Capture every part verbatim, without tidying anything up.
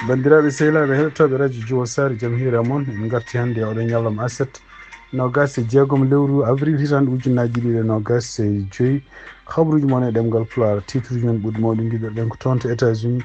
Banndiraaɓe sehilaaɓe heɗotooɓe radio Jowol Saare, jam hiire mon. En ngarti hannde e oɗo ñalawma aset, noogas e jeegom lewru avril, hitande ujunnaji ɗiɗi e noogas e joyi. Habruuji mon e ɗemngal Pulaar, titruuji men ɓurɗi mawɗi ngiɗirɗen ko toon to États-Unis.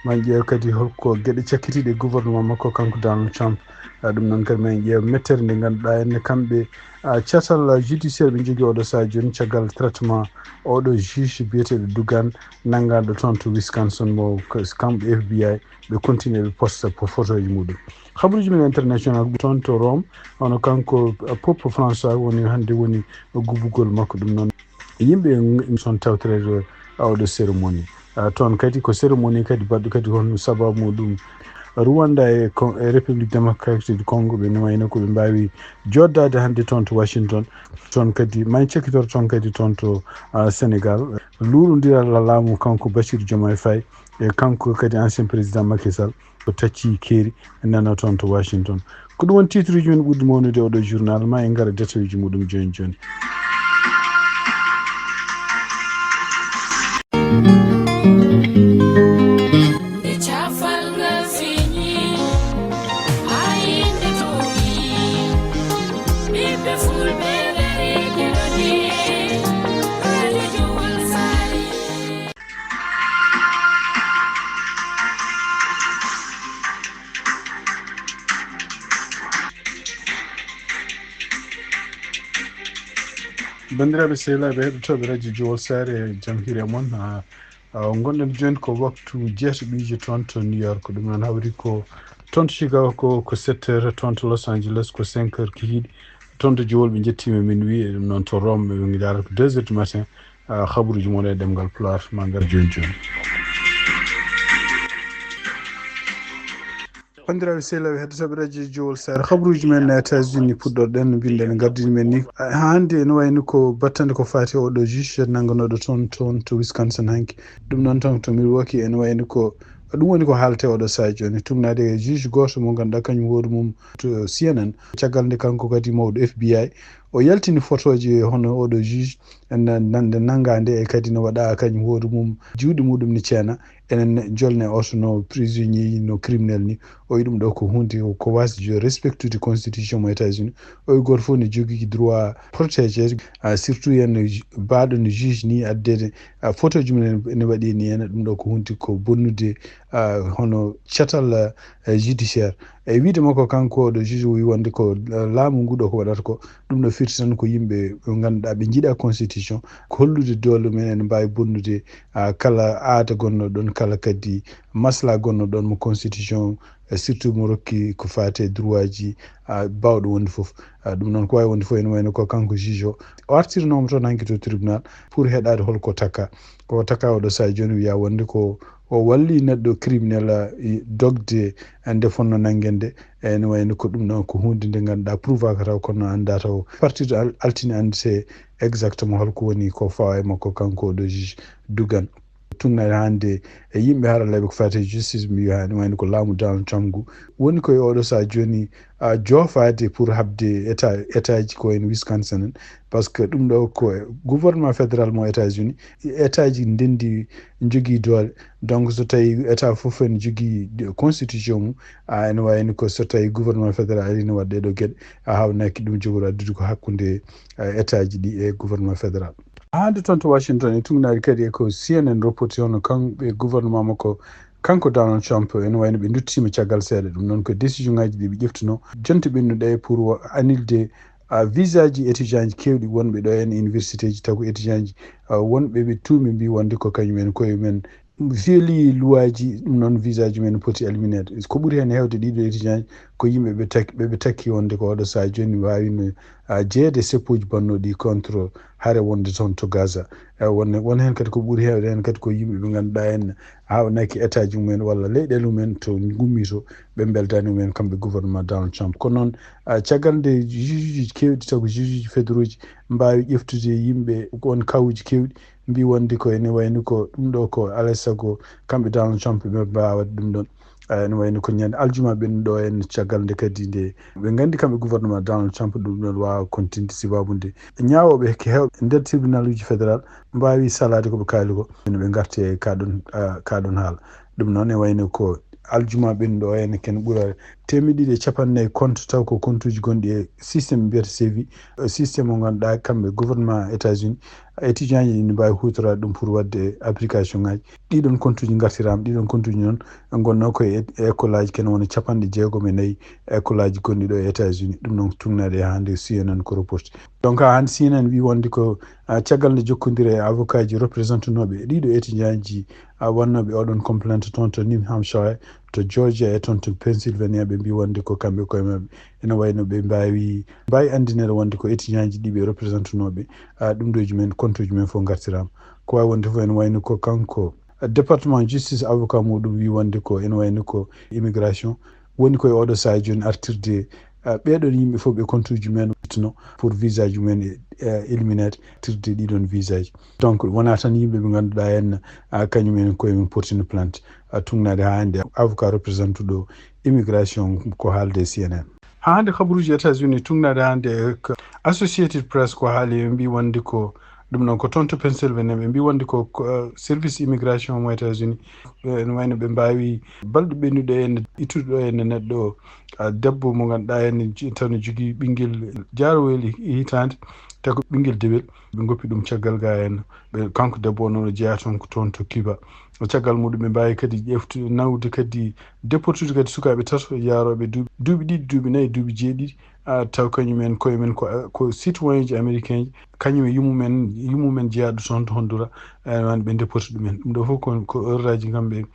Ma en ƴeew kadi holko geɗe cakkitiiɗe e gouvernement makko kanko Donald Trump. Ah, ɗum noon kadi ma en ƴeew mettere nde ngannduɗaa enne kamɓe, ah, catal judiciaire ɓe njogii oɗo sahaa jooni caggal traitement oɗo juge biyeteeɗo Duggan nanngaɗo toon to Wisconsin mo ko kamɓe F B I ɓe continue ɓe posta po photoji muɗum. Habruuji men international toon to Rome, hono kanko, ah, Pope François woni hannde woni gubbugol makko ɗum noon. Yimɓe son tawtoreede oɗo cérémonie. Ah, toon kadi ko cérémonie kadi baɗɗo kadi honno sababu muɗum. Rwanda e Con-, e République Démocratique du Congo ɓe no wayno ko ɓe mbaawi joddaade hannde toon to Washington. Toon kadi ma en cekkitor toon kadi toon to, ah, Sénégal. Luurondiral laamu kanko Bassirou Diomaye Faye e kanko kadi ancien président Macky Sall ko tacci keeri nana toon to Washington. Ko ɗum woni titruuji men ɓurɗi mawnude oɗo journal, ma en ngara détail uji muɗum jooni jooni. Banndiraaɓe sehilaaɓe heɗotooɓe radio Jowol Saare, jam hiire mon. Ah, ah, ngonɗen jooni ko waktu jeetati ɓiije toon to New York. Ɗum noon hawri ko toon to Chicago ko, ko sept heures, toon to Los Angeles ko cinq heures kikiiɗe. Toon to Jowol ɓe njettiima minuit, e ɗum noon to Rome ɓe njaarata ko deux heures du matin. Ah, habruuji mon e ɗemngal Pulaar, ma ngar jooni jooni. Banndiraaɓe sehilaaɓe heɗotooɓe radio Jowol Saare, habruuji men e États-Unis puɗɗorɗen no mbinɗen gardini men ni. Ah, hannde ene wayno ko battande ko faati oɗo juge nannganooɗo toon, toon to Wisconsin hanki. Ɗum noon toon to Milwaukee ene wayno ko ɗum woni ko haaletee oɗo sahaa jooni. Tuugnaade e juge gooto mo ngannduɗaa kañum hoore mum to C N N. Caggal nde kanko kadi mawɗo F B I, o yaltini photoji hono oɗo juge, nan-, nande nanngaande e kadi no waɗa kañum hoore mum juuɗe muɗum ne ceena. Enen jolne oto no prisonnier, no criminel ni. O wi ɗum ɗo ko hunde ko waasde jo-, respectude constitution mo États-Unis. O wi gooto fof ne jogii droit protégé, ah, surtout yen ju-, baaɗo no juge ni addeede, ah, photoji mum ne, ne waɗi ni ene. Ɗum ɗo ko hunde ko bonnude, ah, hono catal, ah, judiciaire. E wiide makko kanko ɗo juge o wi wonde ko, ah, laamu ngu ɗo ko waɗata ko, ɗum ɗo firti tan ko yimɓe ɓe ngannduɗaa ɓe njiɗa constitution, ko hollude doole mum en ene mbaawi bonnude, ah, kala aada gonno ɗon, kala kadi masla gonno ɗon mo constitution, eh, surtout mo rokki ko faati e droit ji, ah, baawɗo wonde fof. Ah, ɗum noon ko waawi wonde fof ene wayno ko kanko juge o. O artirnooma toon hanki to tribunal pour heɗaade holko taka. Ko taka oɗo sahaa jooni wiya wonde ko o walli neɗɗo criminel, ah, i dogde nde fonno nanngende. Ene wayno ko ɗum ɗon ko huunde nde ngannduɗaa prouvaaka taw kono anndaa taw partir al-, altine annditee exactement holko woni ko fawa e makko kanko oɗo juge Duggan. Tuugnaade hannde e yimɓe haralleeɓe ko faati e justice mbiyi haa ene wayno ko laamu Donald Trump ngu woni ko e oɗo sahaa jooni, ah, joofaade pour haɓde état, état ji ko en Wisconsin en. Par ce que ɗum ɗo ko gouvernement fédéral mo États-Unis, état ji ndenndi njogii doole. Donc so tawi état fof ene jogii constitution mum, ah, ene wayno ko so tawi gouvernement fédéral ari ne waɗa ɗee ɗo geɗe, a haawnaki ɗum jogori addude ko hakkunde, ah, état ji ɗi e gouvernement fédéral. Hannde toon to Washington e tuugnaade kadi e ko C N N reporti hono kamɓe gouvernement makko, kanko Donald Trump, ene wayno ɓe nduttiima caggal seeɗa. Ɗum noon ko décision ngaji ɗi ɓe ƴeftuno, jonte ɓennuɗe pour wa-, annulde, ah, visa ji étudiant ji keewɗi wonɓe ɗo en université ji, taw ko étudiant ji, ah, wonɓe ɓe tuumi mbi wonde ko kañum en koye men violi luwaaji, ɗum noon visa ji men poti élimineede. Ko ɓuri heen heewde ɗiɗo étudiant ko yimɓe ɓe tak-, ɓe, ɓe takki wonde ko oɗo sahaa jooni waawino, ah, jeyeede seppuuji bannooɗi contre hare wonde toon to Gaza. Eh, won, won heen kadi ko ɓuri heewde heen kadi ko yimɓe ɓe ngannduɗaa en haawnaki état ji mumen walla leyɗeele mumen to ngummi to ɓe mbeldaani mumen kamɓe gouvernement Donald Trump. Kono noon, ah, caggal nde juge uji keewɗi taw ko juge uji fédéraux ji mbaawi ƴeftude yimɓe ko on kawuji keewɗi, mbi wonde ko ene wayni ko ɗum ɗo ko alaa e sago kamɓe Donald Trump ɓe mbaawa waɗde ɗum ɗon. Ah, ene wayni ko ñande aljuma ɓennuɗo en caggal nde kadi nde ɓe nganndi kamɓe gouvernement Donald Trump ɗum ɗon waawa continde sibabu nde ñaawooɓe heewɓe nder tribunal uji fédéral mbaawi salaade ko ɓe kaali ko. Ene ɓe ngarti e ka ɗon, ah, ka ɗon haala. Ɗum noon e wayno ko aljuma ɓennuɗo o, ene ken ɓura teemeɗɗe ɗiɗi e capanɗe nayi compte, taw ko compte uji gonɗi e système mbiyata Cevi, système mo ngannduɗaa kamɓe gouvernement États-Unis, étudiant ji ene mbaawi huutoraade ɗum pour waɗde application ngaji. Ɗiɗon compte uji ngartiraama, ɗiɗon compte uji noon ngonnoo ko e école aji ken wona capanɗe jeegom e nayi école aji gonɗi ɗo e États-Unis. Ɗum noon tugnaade haa hannde C N N ko reporté. Donc haa hannde C N N wi wonde ko, ah, caggal nde jokkondire e avocat ji représentanooɓe ɗiɗo étudiant ji, ah, wannooɓe oɗon complainte toon to New Hampshire, to Georgia e toon to Pennsylvania, ɓe mbi wonde ko kamɓe koye maɓɓe ene wayno ɓe mbaawi, mbaawi anndinere wonde ko étudiant ji ɗi ɓe représentanooɓe, ah, ɗum ɗo ji men, compte uji men fof ngartiraama. Ko waawi wonde fof ene wayno ko kanko, ah, département justice avocat muɗum wi wonde ko ene wayno ko immigration woni koye oɗo sahaa jooni artirde, ah, ɓeɗon yimɓe fof ɓe compte uji men ittuno pour visa ji men, eh, élimineede, artirde ɗiɗon visa ji. Donc wona tan yimɓe ɓe ngannduɗaa en, ah, kañum en koye men portino plainte, ah, tugnaade haa hannde avocat représentuɗo immigration ko haalde C N N. Haa hannde kabaruuji États-Unis tugnaade hannde ko Associated Press ko haali, ɓe mbi wonde ko ɗum noon ko toon to Pennsylvania, ɓe mbi wonde ko, ko, eh, service immigration mo États-Unis, eh, ene wayno ɓe mbaawi balɗe ɓennuɗe en ittude ɗo en neɗɗo, ah, debbo mo ngannduɗaa en j-, tan jogii ɓinngel jaaroweeli hitaande, tawi ko ɓinngel dewel, ɓe ngoppi ɗum caggal ga en. Ɓe, kanko debbo o noon o jeyaa toon ko toon to Cuba. Caggal muɗum ɓe mbaawi kadi ƴeftu-, nawde kadi, déportude kadi sukaaɓe tato yaarooɓe duuɓi, duuɓi ɗiɗi, duuɓi nayi, duuɓi jeeɗiɗi, ah, taw kañum en koye men ko, ko citoyen ji américain ji, kañum e yummumen, yummumen jeyaaɗo toon to Honduras, eh, wan ɓe déporté ɗumen. Ɗum ɗo fof ko, ko erreur aji kamɓe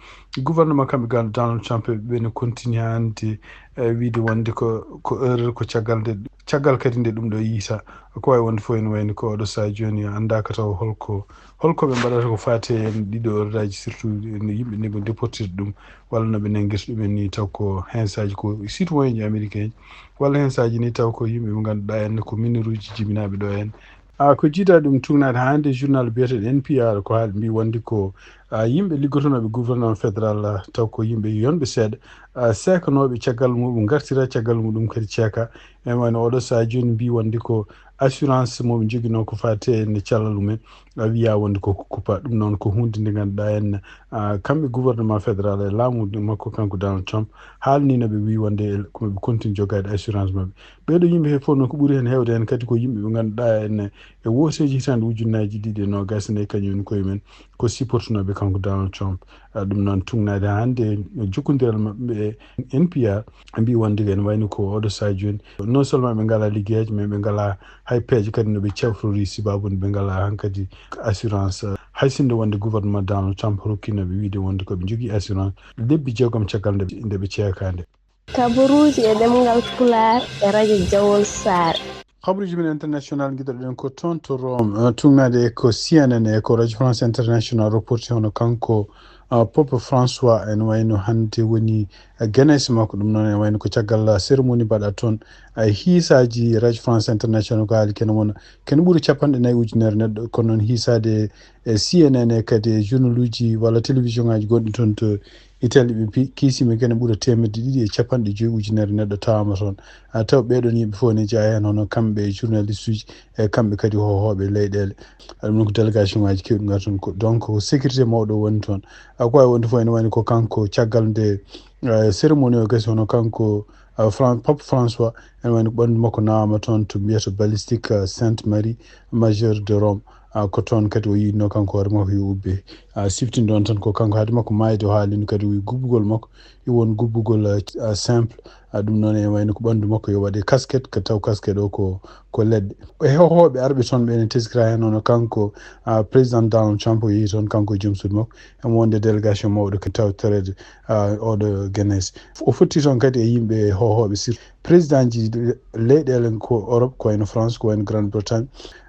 gouvernement kamɓe ga Donald Trump ɓe ne continue hannde, eh, wiide wonde ko, ko erreur ko caggal nde, caggal kadi nde ɗum ɗo yiita. Ko waawi wonde fof ene wayno ko oɗo sahaa jooni anndaaka taw holko, holko ɓe mbaɗata ko faati e ɗiɗo erreur aji, surtout no yimɓe nde ɓe déportirta ɗum, walla no ɓe nanngirta ɗumen ni taw ko heen saaji ko citoyen ji américain ji, walla heen saaji ni taw ko yimɓe ɓe ngannduɗaa en ko mineur uji jibinaaɓe ɗo en. Ah, ko jiidaa ɗum tugnaade haa hannde journal biyeteeɗo N P R ko haali mbi wonde ko, ah, yimɓe liggotonooɓe gouvernement fédéral, ah, taw ko yimɓe yonɓe seeɗa, ah, seekanooɓe caggal muɗum ngartira, caggal muɗum kadi ceeka. E wano oɗo sahaa jooni mbi wonde ko assurance mo ɓe njoginoo ko faati e nde callal mumen, a wiya wonde ko kuppa. Ɗum noon ko huunde nde ngannduɗaa en, ah, kamɓe gouvernement fédéral e laamu makko kanko Donald Trump haalni no ɓe wi wonde ko ɓe continue jogaade assurance maɓɓe. Ɓeeɗo yimɓe he fof noon ko ɓuri heen heewde heen kadi ko yimɓe ɓe ngannduɗaa en e wooteeji hitaande ujunnaaji ɗiɗi e noogaas e nayi kañum en koye men ko supportunooɓe kanko Donald Trump. Ah, ɗum noon tugnaade hannde jokkondiral maɓɓe e N P R, ɓe mbi wonde ene wayno ko oɗo sahaa jooni non seulement ɓe ngalaa liggeyaaji, mais ɓe ngalaa hay peeje kadi no ɓe cafrori, sababu nde ɓe ngalaa hankadi assurance. Hay sinno wonde gouvernement Donald Trump rokkino ɓe wiide wonde ko ɓe njogii assurance lebbi jeegom caggal nde, nde ɓe ceekaande. Kabaruuji e ɗemngal Pulaar e radio Jawol Saare. Kabaruuji men international ngiɗoɗen ko toon to Rome, eh, tugnaade e ko C N N e ko Radio France International reporti hono kanko, ah, Pope François en wayno hannde woni, eh, genese makko. Ɗum noon en wayno ko caggal cérémonie mbaɗa toon, eh, hiisaaji Radio France International ko haali kene wona, kene ɓuri capanɗe nayi ujunere neɗɗo, kono noon hiisaade e C N N e kadi e journal uji walla télévision ngaji gonɗi toon to Italie, ɓe pi-, kiisima kene ɓura teemedde ɗiɗi e capanɗe joyi ujunere neɗɗo tawaama toon. Ah, taw ɓeeɗon yimɓe fof ne jeyaa heen, hono kamɓe e journaliste uji, e kamɓe kadi hohooɓe leyɗeele. Ah, ɗum noon ko délégation ngaji keewɗi ngara toon. Ko, donc ko sécurité mawɗo woni toon. Ah, ko waawi wonde fof ene wayno ko kanko caggal nde, ah, cérémonie o gasi, hono kanko, ah, Fran-, Pape François, ene wayno ko ɓanndu makko nawaama toon to mbiyata Balistique, ah, Sainte Marie Majeure de Rome. Ah, ko toon kadi o yiɗno kanko hoore makko yo ubbe. Ah, siftinde on tan ko kanko haade makko maayde o haalino kadi o wi gubbugol makko yo won gubbugol, ah, ah, simple. Ah, ɗum noon ene wayno ko ɓanndu makko yo waɗe casquette, ko taw casquette o ko, ko leɗɗe. E hohooɓe arɓe toon ɓe ene teskira heen hono kanko, ah, président Donald Trump o yehi toon kanko e joom suudu makko. Emo wonde délégation mawɗo ko tawtoreede, ah, oɗo genese. O fotti toon kadi e yimɓe hohooɓe, surtout président ji leyɗeele ko Europe, ko wayno France, ko wayno Grande-Bretagne.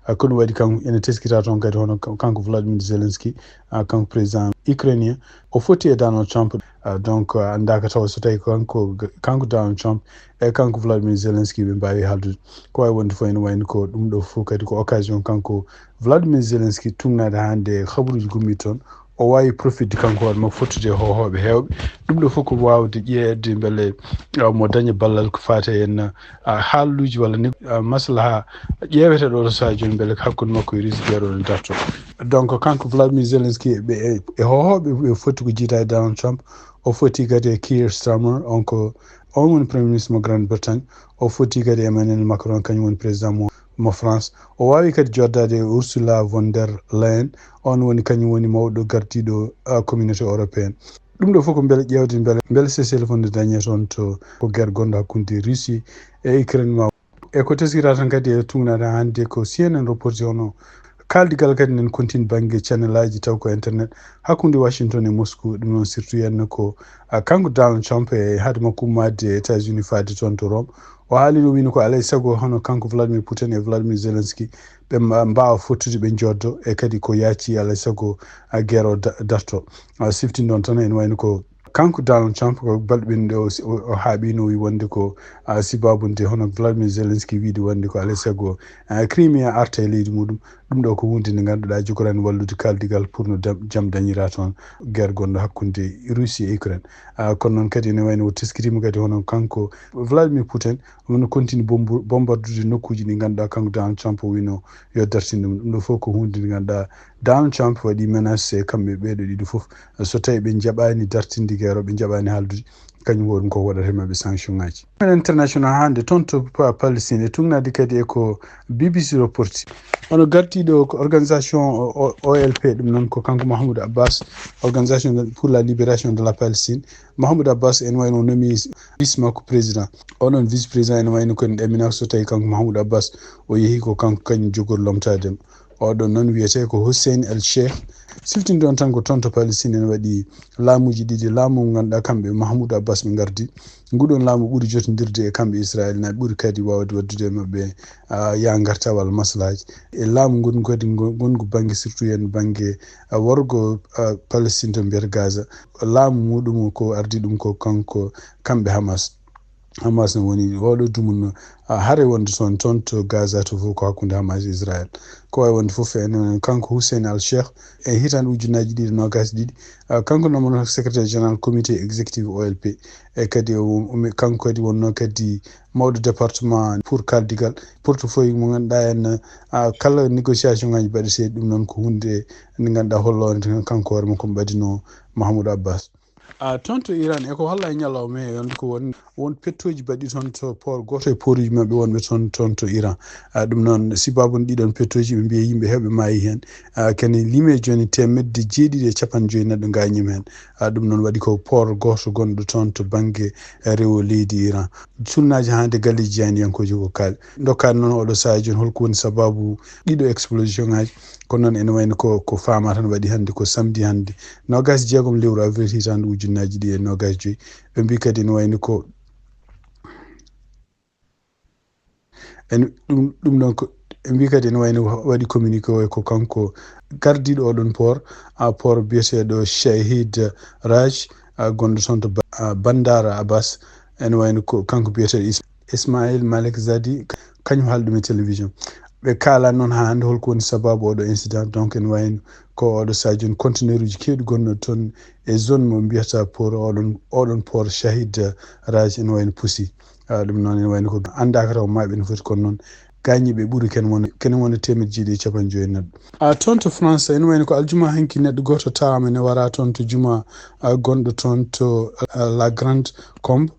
Ah, ko ɗum waɗi kanko ene teskita toon kadi hono kan-, kanko Vladimir Zelensky, ah, kanko président ukrainien. O fotti e Donald Trump. Ah, donc, ah, anndaaka taw so tawi ko kanko, kanko Donald Trump e kanko Vladimir Zelensky ɓe mbaawi haaldude. Ko waawi wonde fof ene wayno ko ɗum ɗo fof kadi ko occasion kanko Vladimir Zelensky tugnaade hannde kabaruuji gummiiɗi toon. o waawi profitde kanko hoore makko fottude e hohooɓe heewɓe. Ɗum ɗo fof ko waawde ƴeewde mbele, ah, mo daña ballal ko faati e en, ah, haalluuji walla ni, ah, maslaha ƴeewete ɗo ɗo sahaa jooni mbele ko hakkunde makko e Russie guerre o ne darto. Donc kanko Vladimir Zelensky ɓe e, e hohooɓe ɓe foti ko jiidaade Donald Trump, o foti kadi e Keir Starmer, on ko, on woni Premier Ministre mo Grande Bretagne, o foti kadi Emmanuel Macron, kañum woni président mo, mo France. O waawi kadi joddaade e Ursula von der Leyen, on woni kañum woni mawɗo gardiiɗo, ah, Communauté Européenne. Ɗum ɗo fof ko mbele ƴeewde mbele, mbele cessez-le-feu nde dañee toon to ko guerre gonɗo hakkunde Russie e Ukraine ma. E ko teskira tan kadi e tugnaade hannde ko C N N reporti hono kaaldigal kadi nen continue bannge channelaaji taw ko internet hakkunde Washington e Moscou. Ɗum noon surtout henna ko, ah, kanko Donald Trump e haade makko ummaade e États-Unis faade toon to Rome. O haalino wino ko alay sago hono kanko Vladimir Putin e Vladimir Zelensky ɓe mba-, mbaawa fottude ɓe joddo e kadi ko yaaci alay sago, ah, guerre o da-, darto. Ah, siftin ɗon tan ene wayno ko kanko Donald Trump ko balɗe ɓennuɗe o, o, o haaɓino wi wonde ko, ah, sibaabu nde hono Vladimir Zelensky wiide wonde ko alay sago, ah, Crimea arta e leydi muɗum. Ɗum ɗo ko huunde nde ngannduɗaa jogorani wallude kaaldigal pour no dam-, jam dañira toon guerre gonɗo hakkunde Russie e Ukraine. Ah, kono noon kadi ene wayno o teskitiima kadi hono kanko Vladimir Putin omo continue bombu-, bombardude nokkuuji ɗi ngannduɗaa kanko Donald Trump o wino yo dartin ɗum. Ɗum ɗo fof ko huunde nde ngannduɗaa Donald Trump waɗi menace e kamɓe ɓeeɗo ɗiɗo fof. So tawi ɓe njaɓaani dartinde guerre o, ɓe njaɓaani haaldude, kañum hoore mum ko waɗata e maɓɓe sanction ŋaaji. International hannde toon to Pa-, Palestine e tugnaade kadi e ko B B C reporti. Hono gardiiɗo ko organisation O-, O-, O L P, ɗum noon ko kanko Mahmoud Abbas, Organisation pour la Libération de la Palestine. Mahmoud Abbas en wayno o nomi vice makko président. Oɗon vice président ene wayno ko en ɗaminaka so tawi kanko Mahmoud Abbas o yehi ko kanko kañum jogori lomtaade mo. Oɗon noon wiyetee ko Hussein El Sheikh. Siftin ɗon tan ko toon to Palestine ene waɗi laamuuji ɗiɗi, laamu mo ngannduɗaa kamɓe Mahmoud Abbas ɓe ngardi. Nguɗon laamu ɓuri jotondirde e kamɓe Israel, na ɓuri kadi waawde waɗdude e maɓɓe, ah, yaa ngarta walla maslahaaji. E laamu ngon kadi ngo-, ngongu bannge surtout heen bannge, ah, worgo, ah, Palestine to mbiyata Gaza. Laamu muɗum ko ardi ɗum ko kanko, kamɓe Hamas. Hamas no woni oɗo dumunno, ah, hare wonde toon, toon to Gaza to fof ko hakkunde Hamas e Israel. Ko wawi wonde fof en, en kanko Hussein Al Sheikh e hitande ujunnaji ɗiɗi nogas ɗiɗi. Ah, kanko noon woni secrétaire général comité exécutif O L P. E kadi o, o, kanko kadi wonno kadi mawɗo département pour kaldigal, portefeuille mo ngannduɗaa en, ah, kala négociation ngaji mbaɗeteɗi ɗum noon ko hunde nde ngannduɗaa hollo on kanko hoore makko mbaɗino Mahmoud Abbas. Ah, toon to Iran, e ko holla e ñalawma he, wonde ko won, won pettooji baɗɗi toon to port, gooto e portuji maɓɓe wonɓe toon, toon to Iran. Ah, ɗum noon, sibabu on ɗiɗon pettooji, ɓe mbiya yimɓe heewɓe maayi heen. Ah, kene lime jooni teemedde jeeɗiɗi e capanɗe joyi neɗɗo gaañiima heen. Ah, ɗum noon waɗi ko port gooto gonɗo toon to bannge, eh, rewo leydi Iran. Sunnaaji hannde galleeji jeyaniyankooji ko kaali. Ndokkaani noon oɗo sahaa jooni holko woni sababu ɗiɗo explosion ngaji. Kono noon ene wayno ko, ko faama tan waɗi hannde ko samedi hannde. Nogas jeegom lewru avril hitande ujunnaaji ɗiɗi e nogas joyi. Ɓe mbi kadi ene wayno ko en ɗum, ɗum ɗon ko ɓe mbi kadi ene wayno waɗi communiqué o ko kanko gardiiɗo oɗon port, a port biyeteeɗo Shahid Raj, a gonɗo toon to Ba-, a Bandar Abbas. Ene wayno ko kanko biyeteeɗo Is-, Ismail Malik Zadi, kañum haali ɗum e télévision. Ɓe kaala noon haa hannde holko woni sababu oɗo incident. Donc ene wayno ko oɗo sahaa jooni conteneur uji keewɗi gonno toon e zone mo mbiyata port oɗon, oɗon port Shahid Raj ene wayno pusi. Ah, ɗum noon ene wayno ko anndaaka taw maaɓe no foti, kono noon gaañiiɓe ɓuri ken wona, ken wona teemedde jeeɗiɗi e capanɗe joyi neɗɗo. Ah, toon to France ene wayno ko aljuma hanki neɗɗo gooto tawaama ene wara toon to juma, ah, gonɗo toon to, ah, La Grande Combe.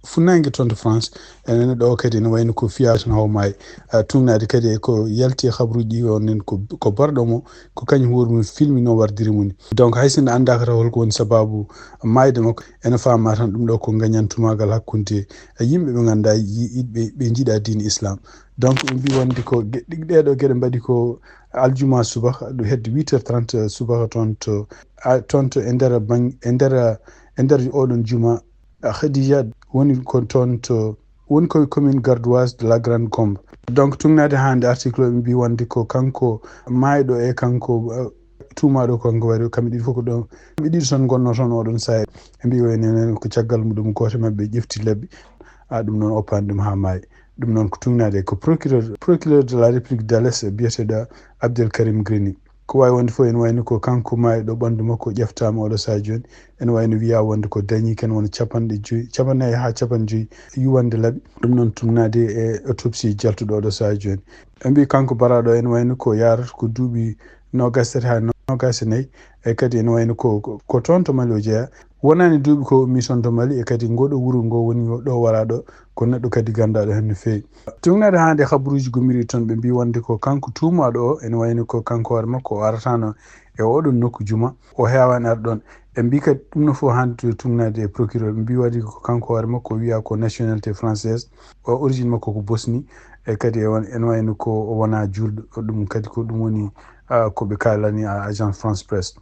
Funnaange toon to France, enen ɗo kadi ene wayno ko fiyaama tan haw maayi. Ah, tugnaade kadi e ko yalti e habruuji ɗi, on nen ko, ko barɗo mo, ko kañum hoore mum filmi no wardiri mo ni. Donc hay sinno anndaaka taw holko woni sababu maayde makko, ene faama tan ɗum ɗo ko ngañantumaagal hakkunde e yimɓe ɓe ngannduɗaa yi-, yiɗɓe, ɓe njiɗaa diine Islam. Donc ɓe mbi wonde ko ge-, ɗeɗo geɗe mbaɗi ko aljuma subaka, ɗo hedde huit heures trente subaka toon to, a, toon to e nder bang-, e nder, e nder oɗon juma, Khadija woni ko toon to, woni ko commune gardoise de la Grande Combe. Donc tugnaade haa hannde article o ɓe mbi wonde ko kanko maayɗo e kanko, eh, tuumaaɗo ko kanko waɗi, kamɓe ɗiɗi fof ko ɗo, kamɓe ɗiɗi toon ngonno toon oɗon sahaa. Ɓe mbi wayno ko caggal muɗum gooto e maɓɓe ƴefti labbi, a ɗum noon oppaani ɗum haa maayi. Ɗum noon ko tugnaade ko procureur, procureur de la République d'Alès biyeteeɗo Abdel Karim Greni. Ko waawi wonde fof, ene wayno ko kanko maayɗo, ɓanndu makko ƴeftaama oɗo sahaa jooni. Ene wayno wiyaa wonde ko dañi ken wona capanɗe joyi, capanɗe nayi haa capanɗe joyi yuwande laaɓi. Ɗum noon tumnaade e autopsie jaltuɗo oɗo sahaa jooni. Ɓe mbii kanko baraaɗo ene wayno ko yaarata ko duuɓi noogaas tati haa noogaas e nayi. E kadi ene wayno ko, ko, ko toon to Mali o jeyaa. Wonaani duuɓi ko ummi toon to Mali, e kadi ngoɗo wuro ngo woni ɗo waraaɗo, ko neɗɗo kadi ganndaaɗo heen no feewi. Tumnaade haa nde habaruuji gummiɗi toon, ɓe mbii wonde ko kanko tuumaaɗo o, ene wayno ko kanko hoore makko o arataano e oɗon nokku juma, o heewaani ar ɗoon. Ɓe mbii kadi ɗum no fof hannde to tumnaade e procureur, ɓe mbii waɗi ko kanko hoore makko o wiyaa ko nationalité française, o origine makko ko Bosnie, e kadi e won-, ene wayno ko o wonaa juulɗo, ɗum kadi ko ɗum woni, ah, ko ɓe kaalani, ah, Agence France Presse.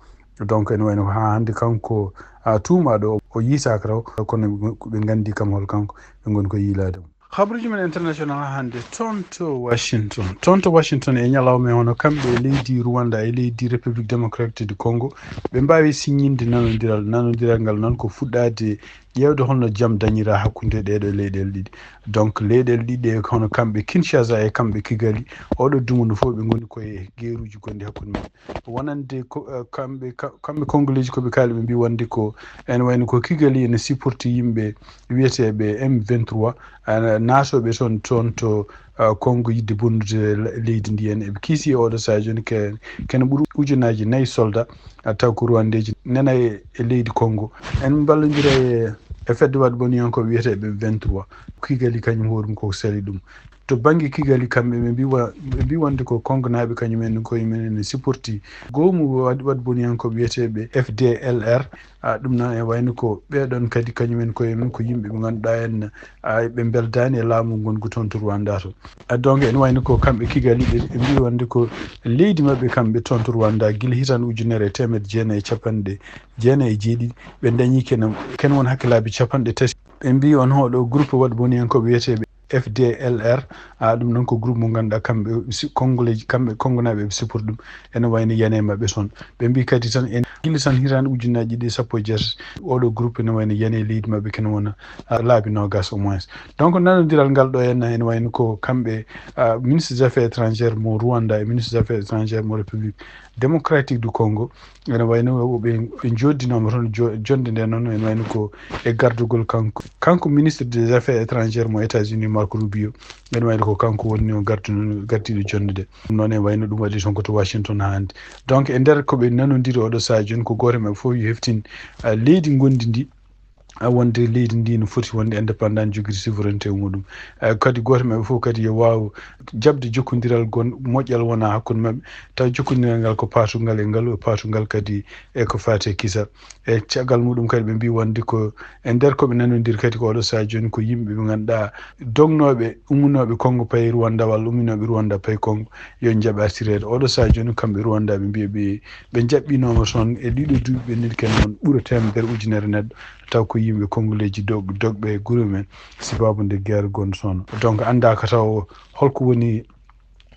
Donc ene wayno ko haa hannde kanko, ah, tuumaaɗo o, o yiitaaka taw, kono ɓe nganndi kam hol kanko, ɓe ngoni ko yiilaade mo. Habaruuji men international haa hannde toon to Washington. Toon to Washington e ñalawma e hono kamɓe e leydi Rwanda e leydi République Démocratique du Congo, ɓe mbaawi siññinde nanondiral. Nanondiral ngal noon ko fuɗɗaade ƴeewde holno jam dañiraa hakkunde ɗeeɗo leyɗeele ɗiɗi. Donc leyɗeele ɗiɗi ɗe hono kamɓe Kinshasa e kamɓe Kigali, oɗo dumunna fof ɓe ngoni koye geeruuji gonɗi hakkunde maɓɓe. Wonande ko, eh, kamɓe, ka-, kamɓe Kongoleeji ko ɓe kaali, ɓe mbii wonde ko ene wayno ko Kigali ene supporti yimɓe wiyeteeɓe M vingt-trois, ah, naatooɓe toon, toon to, ah, Kongo yiɗde bonnude le-, leydi ndi en. Eɓe kiisi e oɗo sahaa jooni ke-, kene ɓuri ujunaaji nayi soldat, ah, taw ko Rwandeeji nana e, e leydi Kongo. En mballondira e, e fedde waɗboniyankooɓe wiyeteeɓe M vingt-trois. Kigali kañum hoore mum koko sali ɗum. To bannge Kigali, kamɓe ɓe mbii wa-, ɓe mbii wonde ko Kongonaaɓe kañum en koye mum en supporti goomu waɗ-, waɗboniyankooɓe wiyeteeɓe F D L R. Ah, ɗum noon e wayno ko ɓeeɗoon kadi kañum en koye mum ko yimɓe ɓe ngannduɗaa en, ah, ɓe mbeldaani e laamu ngongu toon to Rwanda to. Ah, donc ene wayno ko kamɓe Kigali ɓe, ɓe mbii wonde ko leydi maɓɓe kamɓe toon to Rwanda gila hitaande ujunere e teemedde jeenayi e capanɗe jeenayi e jeeɗiɗi, ɓe dañi kene, kene won hakkillaaɓe capanɗe tati. Ɓe mbii on oɗo groupe waɗboniyankooɓe wiyeteeɓe F D L R, ah, ɗum noon ko groupe mo ngannduɗaa kamɓe si-, Kongoleeji, kamɓe Kongonaaɓe ɓe supporti ɗum, ene wayno yane maɓɓe toon. Ɓe mbii kadi tan en gila tan hitaande ujunnaji ɗiɗi e sappo e jeetati, oɗo groupe ene wayno yane leydi maɓɓe kene wona, ah, laabi noogaas au moins. Donc nanondiral ngal ɗo henna ene wayno ko kamɓe, ah, ministre des affaires étrangères mo Rwanda e ministre des affaires étrangères mo République Démocratique du Congo. Ene wayno ɓe, ɓe njooddinooma toon jo-, jonnde nde noon, ene wayno ko e gardugol kanko, kanko ministre des affaires étrangères mo États-Unis, Marco Rubio. Ene wayno ko kanko woni o garduno-, gardiiɗo jonnde nde. Ɗum noon ene wayno ɗum waɗi toon ko to Washington haa hannde. Donc e nder ko ɓe nanondiri oɗo sahaa jooni, ko gooto e maɓɓe fof yo heftin, ah, leydi ngonndi ndi, ah, wonde leydi ndi no foti wonde indépendant, jogiri souveraineté muɗum. Ah, kadi gooto e maɓɓe fof kadi yo waaw jaɓde jokkondiral gon-, moƴƴal wona hakkunde maɓɓe, taw jokkondiral ngal ko paatungal e ngalu, e paatungal kadi e ko faati e kisal. E caggal muɗum kadi ɓe mbii wonde ko e nder ko ɓe nanondiri kadi ko oɗo sahaa jooni ko yimɓe ɓe ngannduɗaa dognooɓe, umminooɓe Kongo payi Rwanda walla umminooɓe Rwanda payi Kongo, yo njaɓ artireede. Oɗo sahaa jooni kamɓe Rwanda ɓe mbii ɓe, ɓe njaɓɓinooma toon e ɗiɗo duuɓi ɓe neli ken noon ɓura teemedere ujunere neɗɗo, taw ko yimɓe Kongoleeji dog-, dogɓe e gure men, sababu nde guerre gonɗo toon. Donc anndaaka taw holko woni,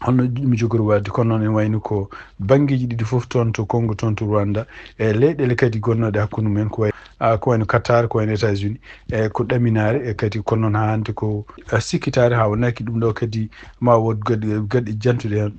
holno ɗum jogori waɗde, kono noon ene wayno ko banngeeji ɗiɗi fof toon to Kongo, toon to Rwanda, e leyɗeele kadi gonnooɗe hakkunde mumen, ko way-, ah, ko wayno Qatar, ko wayno États-Unis, e ko ɗaminaare, e kadi kono noon haa hannde ko, ah, sikkitaare haa wonaki ɗum ɗo kadi ma wood gaɗe, gaɗe jantuɗe heen.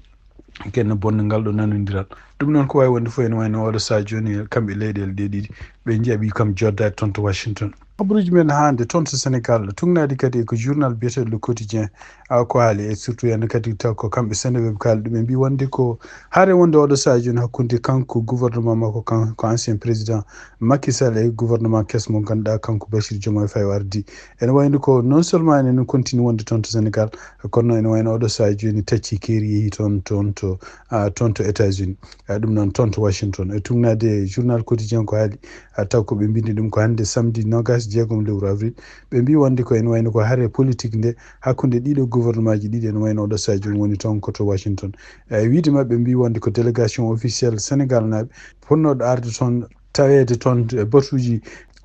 Ken bonno ngal ɗo nanondiral. Ɗum noon ko waawi wonde fof ene wayno oɗo sahaa jooni kamɓe leyɗeele ɗe ɗiɗi ɓe njaɓi kam joddaade toon to Washington. Habaruuji men hannde toon to Sénégal, tugnaade kadi e ko journal biyeteeɗo Le Quotidien, ah, ko haali, e surtout heen kadi taw ko kamɓe Seneweb kaali ɗum, ɓe mbii wonde ko hare wonde oɗo sahaa jooni hakkunde kanko gouvernement makko, kan-, ko ancien président Macky Sall e gouvernement keso mo ngannduɗaa kanko Bassirou Diomaye Faye o ardii. Ene wayno ko non seulement enen continue wonde toon to Sénégal, kono ene wayno oɗo sahaa jooni tacci keeri yehi toon, toon to, ah, toon to États-Unis. Ah, ɗum noon toon to Washington. E tugnaade journal Quotidien ko haali, ah, taw ko ɓe mbindi ɗum ko hannde samedi noogaas e jeegom lewru avril. Ɓe mbii wonde ko ene wayno ko hare politique nde hakkunde ɗiɗo gouvernement ji ɗiɗi ene wayno oɗo sahaa jooni woni toon ko to Washington. E wiide maɓɓe mbii wonde ko délégation officielle Sénégal naaɓe fotnooɗo arde toon taweede toon e batuuji,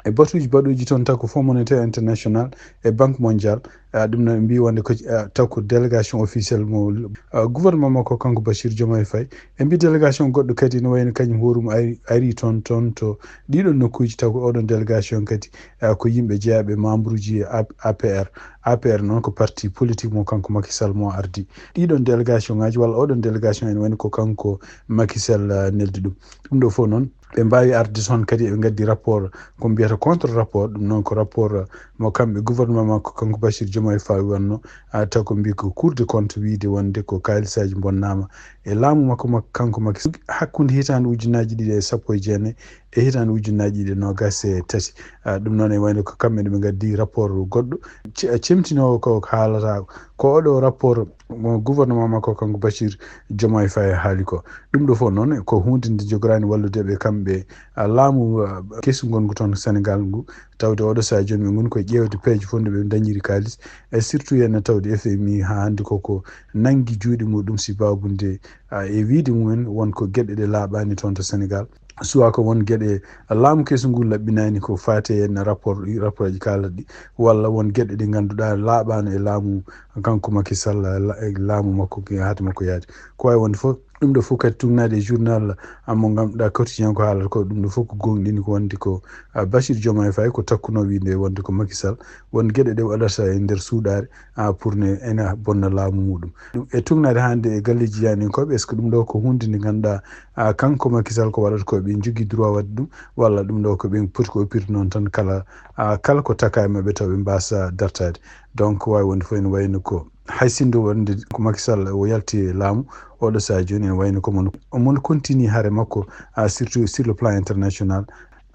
e batuuji baɗuuji toon taw ko Fonds Monétaire International e Banque Mondiale. Ah, ɗum noon ɓe mbi wonde ko, ah, taw ko délégation officielle mo, ah, gouvernement makko kanko Bachir Diomaye Faye. Ɓe mbi délégation goɗɗo kadi no wayno kañum hoorum ari, ari toon, toon to ɗiɗon nokkuuji, taw ko oɗon délégation kadi, ah, ko yimɓe jeyaɓe membre uji A-, A P R. A P R noon ko parti politique mo kanko Macky Sall mo ardi. Ɗiɗon délégation ngaji walla oɗon délégation ene wayno ko kanko Macky Sall, ah, neldi ɗum. Ɗum ɗo fof noon ɓe mbawi arde toon kadi ɓe gaddi rapport ko mbiyata contre rapport. Ɗum noon ko rapport, ah, mo kamɓe gouvernement makko kanko Bachir Diomaye Faye wanno, ah, taw ko mbi ko Cour des comptes wiide wonde ko kaalisaji bonnama e laamu makko, makko kanko Macky Sall hakkude hitande ujunnaji ɗiɗi e sappo e jeenayi e hitande ujunnaji ɗiɗi e nogas e tati. Ah, ɗum noon e wayno ko kamɓe ne ɓe gaddi rapport goɗɗo ce-, cemtinowo ko haalata ko oɗo rapport mo gouvernement makko kanko Bachir Diomaye Faye haali ko. Ɗum ɗo fof noon ko hunde nde jogorani wallude ɓe kamɓe, ah, laamu, ah, kesu ngongu toon Sénégal ngu. Tawde oɗo saha jooni ɓe ngoni koye ƴeewde peeje fof nde ɓe dañiri kaalis. E surtout yen tawde F M I haa hannde koko nanngi juuɗe muɗum sibabude, ah, e wiide mumen won ko geɗe ɗe laaɓani toon to Sénégal. Soit ko won geɗe laamu kesu ngu laɓɓinani ko faate en rapport, rapport ji kala ɗi, walla won geɗe ɗe ngannduɗaa laaɓano e laamu kanko Macky Sall, la-, e laamu makko, haade makko yaade. Ko wawi wonde fof, ɗum ɗo fof kadi tugnaade e journal, ah, mo ngannduɗaa quotidien ko haalata ko, ɗum ɗo fof ko gonɗini ko wonde ko, ah, Bachir Diomaye Faye ko takkuno wiide wonde ko Macky Sall, won geɗe ɗe waɗata e nder suuɗaare, ah, pour ne ena bonna laamu muɗum. Ɗum e tugnaade hannde e galleji jeyaninkooɓe, est-ce que ɗum ɗo ko hunde nde ngannduɗaa, ah, kanko Macky Sall ko waɗata ko ɓe njogii droit waɗde ɗum, walla ɗum ɗo ko ɓe poti ko oppirde noon tan kala, ah, kala ko taka e maɓɓe taw ɓe mbasa dartaade. Donc wawi wonde fof ene wayno ko hay sinno wonde ko Macky Sall o yalti e laamu, oɗo saha jooni ene wayno ko mon, omon continue hare makko, ah, surtout sur le plan international.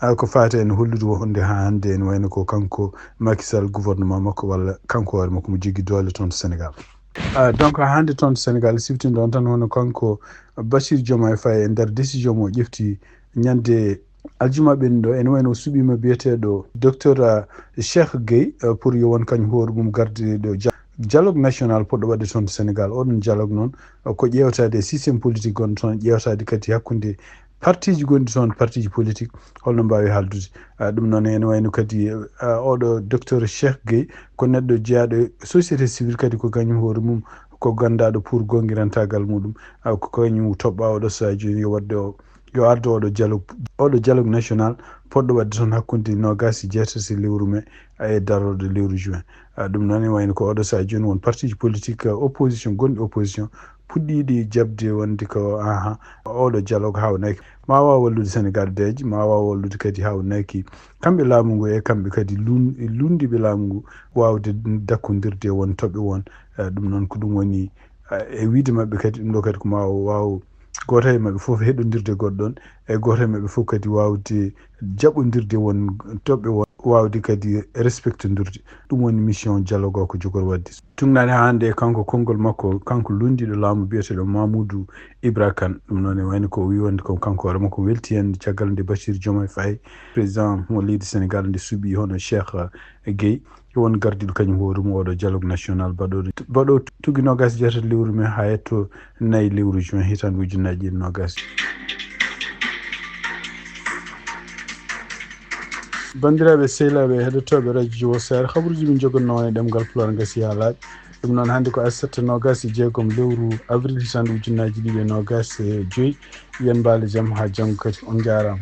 Ah, ko faate en hollude wonde haa hannde ene wayno ko kanko Macky Sall gouvernement makko walla kanko hoore makko mo jogii doole toon to Sénégal. Ah, donc haa hannde toon to Sénégal siftinɗon tan hono kanko Bachir Diomaye Faye e nder décision mo ƴefti ñande aljuma ɓennuɗo, ene wayno o suɓiima biyeteeɗo docteur, ah, Cheikh Gueye, ah, pour yo won kañum hoore mum gardiiɗo dia-, dialogue national poɗɗo waɗde toon to Sénégal. Oɗon dialogue noon, ah, ko ƴeewtaade e système politique gonɗo toon, ƴeewtaade kadi hakkunde partiji gonɗi toon, partiji politique, holno mbaawi haaldude. Ah, ɗum noon ene wayno kadi, ah, oɗo docteur Cheikh Gueye ko neɗɗo jeyaaɗo e société civile, kadi ko kañum hoore mum ko ganndaɗo pour gongirantaagal muɗum, ah, ko kañum toɓɓa oɗo saha jooni yo waɗde o, yo ardo oɗo dialogue, oɗo dialogue national poɗɗo waɗde toon hakkunde nogas e jeetati lewru mai e darorɗe lewru juin. Ah, ɗum noon ene wayno ko oɗo saha jooni won partiji politique, ah, opposition, gonɗi opposition puɗɗiiɗi jaɓde wonde ko, aha, oɗo dialogue haawnaki ma waaw wallude Sénégal deeƴ, ma waaw wallude kadi haawnaki kamɓe laamu ngu e kamɓe kadi lun-, lundiiɓe laamu ngu waawde dakkondirde won toɓɓe won. Eh, ɗum noon ko ɗum woni, eh, e wiide maɓɓe kadi ɗum ɗo kadi ko ma waaw gooto e maɓɓe fof heɗondirde goɗɗo ɗon, e gooto e maɓɓe fof kadi waawde jaɓondirde won toɓɓe won, waawde kadi respectondirde. Ɗum woni mission dialogue o ko jogori waɗde. Tugnaade haa hannde e kanko konngol makko, kanko lunndiiɗo laamu biyeteeɗo Mamoudou Ibra Kane. Ɗum noon e wayno ko o wi wonde ko kanko hoore makko welti heen caggal nde Bachir Diomaye Faye, président mo leydi Sénégal, nde suɓi hono Cheikh Gueye, won gardiiɗo kañum hoore mum oɗo dialogue national baɗoɗo, baɗo tuggi nogas e jeetati lewru mai haa yetto nayi lewru juin hitaande ujunnaji ɗiɗi nogas. Banndiraaɓe, sehilaaɓe, heɗotooɓe radio Jiwo Sare, habaruuji min jogannoo e ɗemngal Pulaar ngasi haa laaɓi. Ɗum noon, hannde ko aset nogas e jeegom lewru avril hitaande ujunnaji ɗiɗi e nogas e joyi. Yen mbaale jam haa janngo kadi. On njaaraama.